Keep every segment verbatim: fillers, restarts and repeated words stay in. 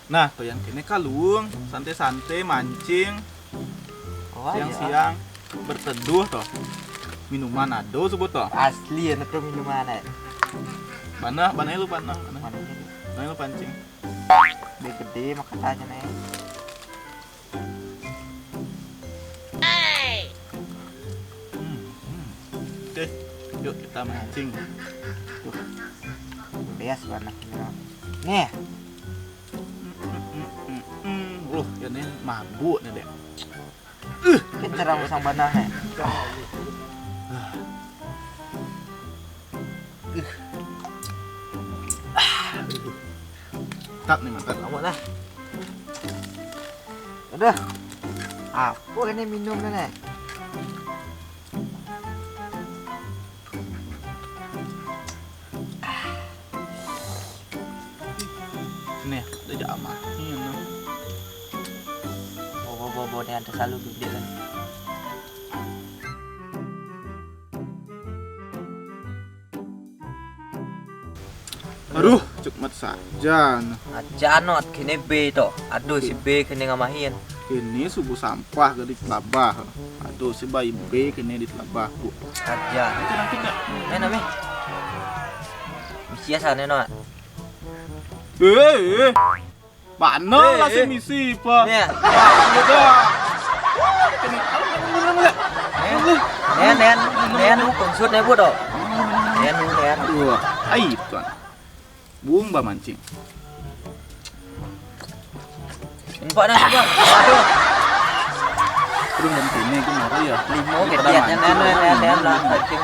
Nah, to yang kene kaluung, santai-santai mancing, oh, iya, siang-siang berteduh to. Minuman ado sebut to. Asli ya, itu minuman ya. Mana, mana lu panah, mana? Mana ini? Mana lu pancing? Gede-gede makanya nih. Hmm, hmm. Oke, yuk kita mancing. Tuh. Bias warna merah. Nih. Hmm, hmm, hmm, hmm. Loh, ini mabuk nih, Dek. Kenceng rambut sang banah, nih. Mantap nih, mantap. Lama dah. Udah. Apa ini minumnya nih? Nih, udah jamahin. Bawa, bawa, bawa, nih ada salu gede kan. Aduh, cekmat saja. Aja not kene be to. Aduh, si be kene ngamahin. Kene subuh sampah gadi telabah. Aduh, si bayi be kene di telabah, Bu. Aja. Nanti, nanti, Kak. Mana, Mi? Misi ya sana, no. Eh, eh. Mana lah si misi, Pak? Nih. Udah. Nen, nen, nen, nen, konsut nih, Bu, to. Nen, nen. Wah, aib tuan. Buung ba mancing. Empat dah, coba. Aduh. Belum dan kene gue mari ya. Limo. Daripada gede, mancing, nen, nen, nen, nen, lah, mancing.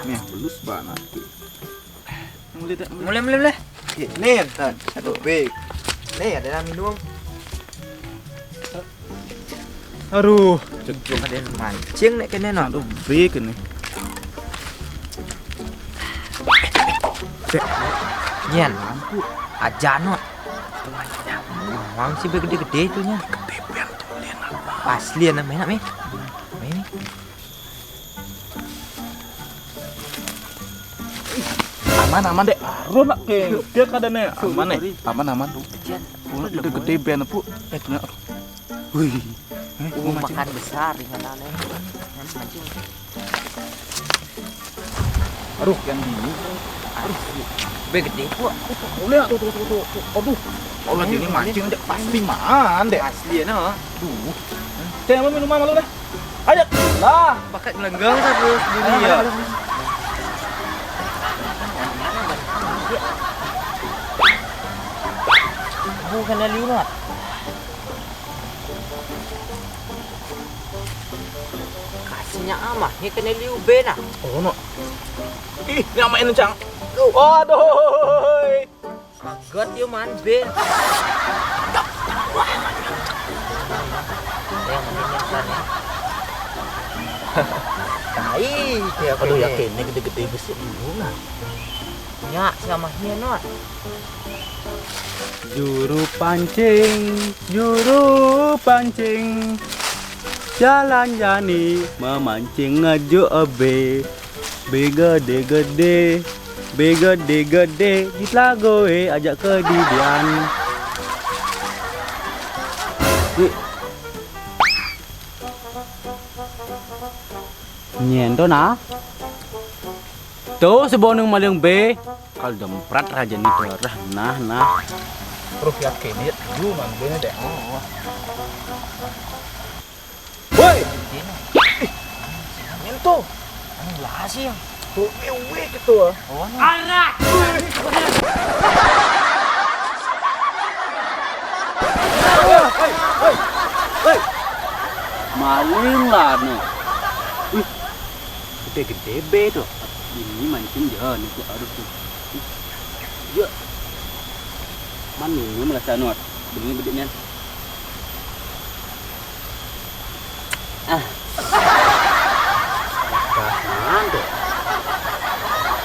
Nih, belus ba nanti. Mulai, Dek, mulai. Mulai, mulai, mulai. Oke, nih, Tan. Satu B. Nih, ada yang minum. Aduh, cek ada yang mancing nih kene, no. Satu B kene. Cek. Nyen. Lampu. Aja, no. Wang si gede-gede itu nya. Gede banget tuh, lihat apa? Asli ya, namanya, Mi. Ini. Aman, aman, Dek. Aduh, nak, ke, dia keadaannya aman, eh. Aman, aman. Gede-gede ben, Bu. Eh, kena. Wih. Eh, oh, makan besar dengan aneh. Mancing. Aduh, yang ini. Aduh, be gede, Bu. Boleh, tuh, tuh, tuh, tuh, tuh. Aduh. Kalau ini mancing, Dek, pasti man, Dek. Asli ya, no. Duh. Cek, mau minum apa lu dah? Ayo lah. Pakai gelenggang terus dulu ya. Bukan liunat. Kasihnya amah, ini kena liu be nah. Oh, no. Ih, ini amah ini, Cang. Aduh. Kaget yo man be. Yang penting nyasar ya. Tai dia. Aduh, kene. Yakin ini gede-gede besar dulu nah. Ya, sama hianot. Juru pancing, juru pancing. Jalan jani memancing ngejuk ebe. Be gede-gede, be gede-gede, di telago, eh, ajak ke didian. Wih. Nyen to, nah. Tuh, si boneng maling be. Kalau demprat raja ni tuh, nah, nah. Terus yakin dia dulu man be deh. Oh. Woi. Nyen to. Anu lah sih yang. Tuh, ewe gitu. Oh, no. Arah. Hei, hei, hei. Maling lah, no. Wih, gede-gede be tuh. Ini mancing dia, nih, tuh, aduh, tuh. Wih. Ya. Man minum lah, sanot. Bener bediknya. Ah. Nah, man tuh.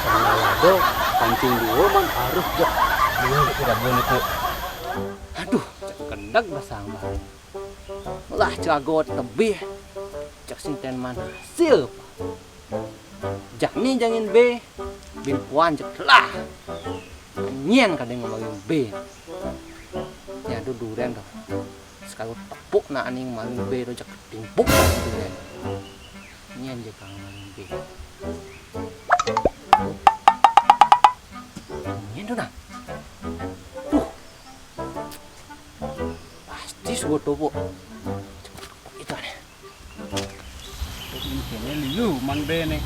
Sama lado, pancing dua, man, harus, Jok. Ini udah kira gua nih, tuh. Aduh, cek kendak basang, Bang. Lah, jago tebih. Cek sinten man hasil. Jani jangin be, bin puan cek lah. Nyén kadé ngamaring bé. Nyén to durian to. Sakalu tepuk nak aning maring bé to jak timpuk duren. Nyén ja kang maring bé. Nyén to nah. Duh. Pasti suba tepuk. Tepuk itu aneh. Ini liu mang bé né.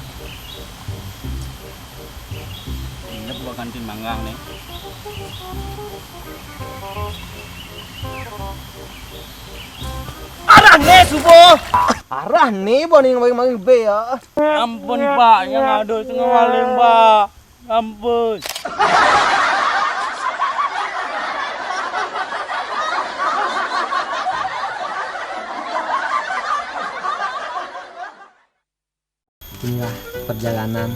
Ini bukan kantin manggang né. Arah né suba. Arah né ba ning maring-maring bé ya. Ampun, Pak, yang ada setengah maling, Pak. Ampun. Inilah perjalanan.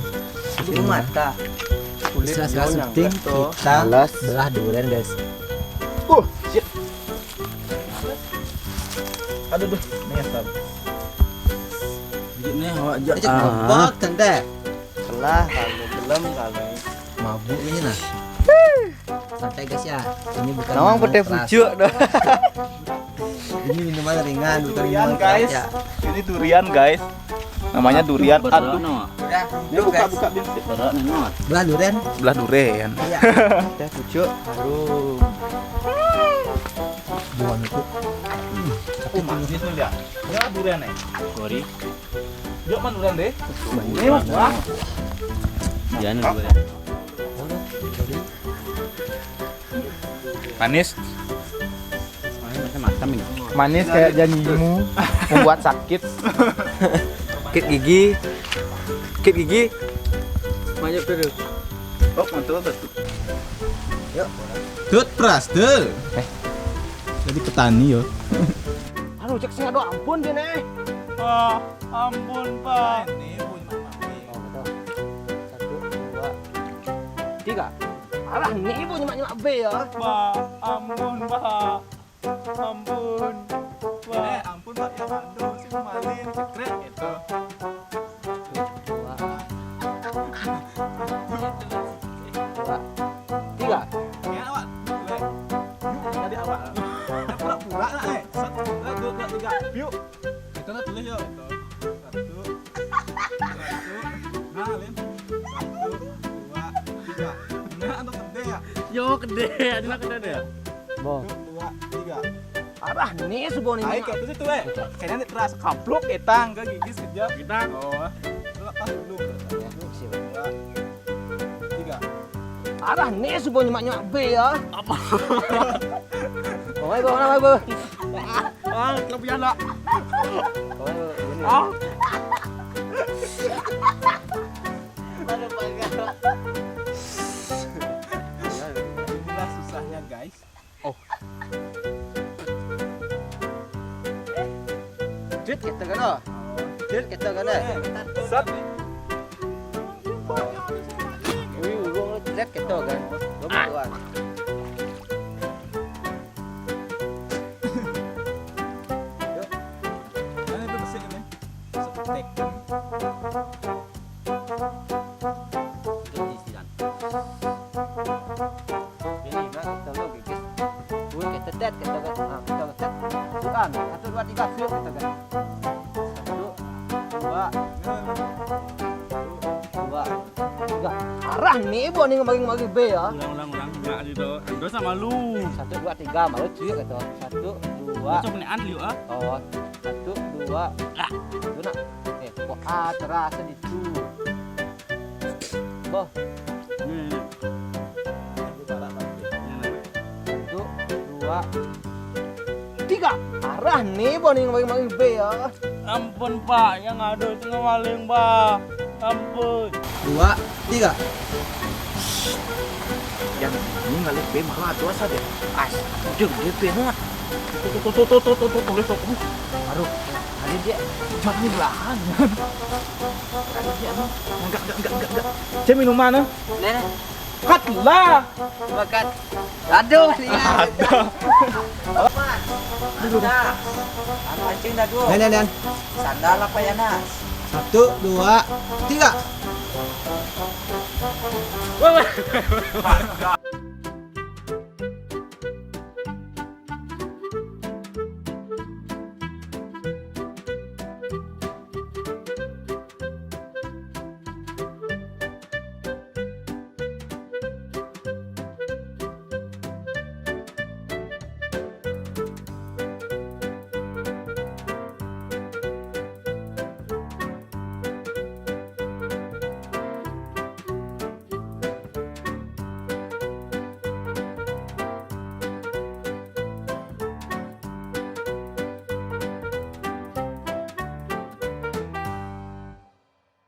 Itu mata. Kulit setelah daun yang syuting jatuh. Kita belah durian, guys. Uh, shit. Aduh, duh, ini ya, Sab. Ini awak aja. Cek ah. Ngebak, tante. Kelah, kalau belum, kalau mabuk ini nah. Santai, guys, ya. Ini bukan nawang minuman petai keras. Pucuk dah. Ini minuman ringan, bukan durian, minuman keras, guys. Ya. Ini durian, guys. Namanya durian. Berat, aduh. No. Udah, yuk, buka, guys. Buka, Bin. Berat, no. Belah durian. Belah durian. Iya. Teh pucuk, harum. Buah itu. Hmm. Oh, manis nih, lihat. Ya, durian nih. Sorry. Yuk, man, durian deh. Ini, wah. Jangan durian. Manis. Manis macam ini. Manis kayak janjimu membuat sakit. Sakit gigi. Sakit gigi. Banyak terus. Oh, mantul betul. Yuk. Tut pras, tuh. Eh. Jadi petani, yo. Aduh, cek sing aduh ampun dia nih. Ah, ampun, Pak. Ini bunyi mama. Oh, betul. Satu, dua, tiga. Alah, nih ibu nyemak-nyemak bé ya. Pak, ampun, Pak. Ampun, Pak. Eh, ampun, Pak, yang anu, si malin, cekrek gitu. Dua. Dua. Tiga. Ya, awak. Yuk, jadi awak. Eh, pura-pura lah, eh. Satu, dua, dua, tiga. Yuk. Itu lah tulis, yuk. Itu. Satu. Satu. Nah, Lin. Satu, dua, tiga. Nah, anu kedé ya? Yo, kedé. Anu kedé ya? Bo. Satu, dua, tiga. Arah nih suba nih. Ayo, kayak itu tuh, eh. Kayaknya nih terasa kaplok, ketang ke gigi sekejap. Ketang. Oh. Lepas dulu. Ya, siap. Dua, tiga. Arah nih suba nyemak-nyemak bé ya. Apa? Pokoknya gua mana gua. Ah, kelebihan lah. Pokoknya gua ini. Ah. Inilah susahnya, guys. Oh. Jut kita kan, oh. Jut kita kan, eh. Set. Wih, urung jut kita kan. Belum tuan. Yuk. Mana itu besi ini? Setek. Ini, nah, kita lo gigit. Gue kita tet, kita tet. Nah, kita tet. Bukan. Satu, dua, tiga, siap kita tet. Satu, dua, dua, tiga. Arah nih, bo, nih maring-maring bé ya. Ulang, ulang, ulang. Enggak gitu. Terus sama lu. Satu, dua, tiga, malu cuy gitu. Satu, dua. Macam ini Andrew, ah. Oh, satu, dua. Ah. Itu nak. Eh, kok ah, terasa di Tuh. Boh. Ini, ini. Satu, dua, tiga. Arah nih, bo, nih maring-maring bé ya. Ampun, Pak, yang ada itu maling, Pak. Ampun. Dua, tiga. Yang ini ngalih bé malah tuh asa deh. As, udah gedé bé banget. Tuh, tuh, tuh, tuh, tuh, tuh, tuh, tuh, tuh, tuh. Aduh, ada dia. Jangan belahan. Enggak, enggak, enggak, enggak, enggak. Cek minuman, eh? Nih, nih. Kat lah. Bakat. Aduh, lihat. Ada. Mas, ada. Anu pancing dah, dua. Nih, nih, nih. Sandal apa ya, Nas? Satu, dua, tiga. Wait, wait.